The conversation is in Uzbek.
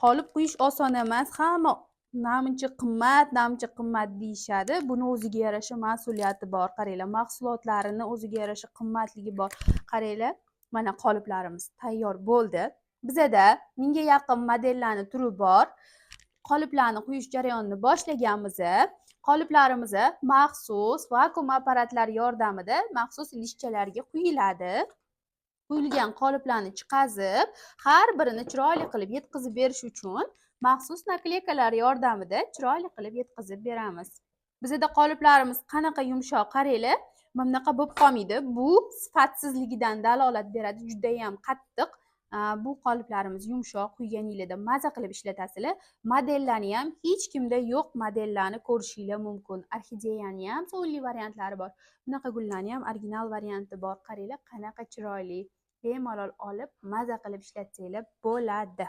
Qolip quyish oson emas. Hamma namuncha qimmat, namuncha qimmat deyishadi. Buni o'ziga yarasha mas'uliyati bor. Qaranglar, mahsulotlarini o'ziga yarasha qimmatligi bor. Qaranglar, mana qoliplarimiz tayyor bo'ldi. Bizada 1000 ga yaqin modellarni turi bor. Qoliplarni quyish jarayonini boshlaganmiz. Qoliplarimiz maxsus vakuum apparatlar yordamida maxsus idishchalarga quyiladi. Quyilgan qoliplarni chiqazib, har birini chiroyli qilib yetkazib berish uchun maxsus наклейка lar yordamida chiroyli qilib yetkazib beramiz. Bizada qoliplarimiz qanaqa yumshoq, qaranglar, mana bunaqa bo'lib qolmaydi. Bu sifatsizligidan dalolat beradi, judayam qattiq. Bu qoliplarimiz yumshoq, quyganinglarda maza qilib ishlatasizlar. Modellarni ham hech kimda yo'q modellarni ko'rishinglar mumkin. Orxideyani ham so'lli variantlari bor. Bunaqa gullarni ham original varianti bor. Qaranglar, qanaqa chiroyli. Bemalol olib, maza qilib ishlatsanglar bo'ladi.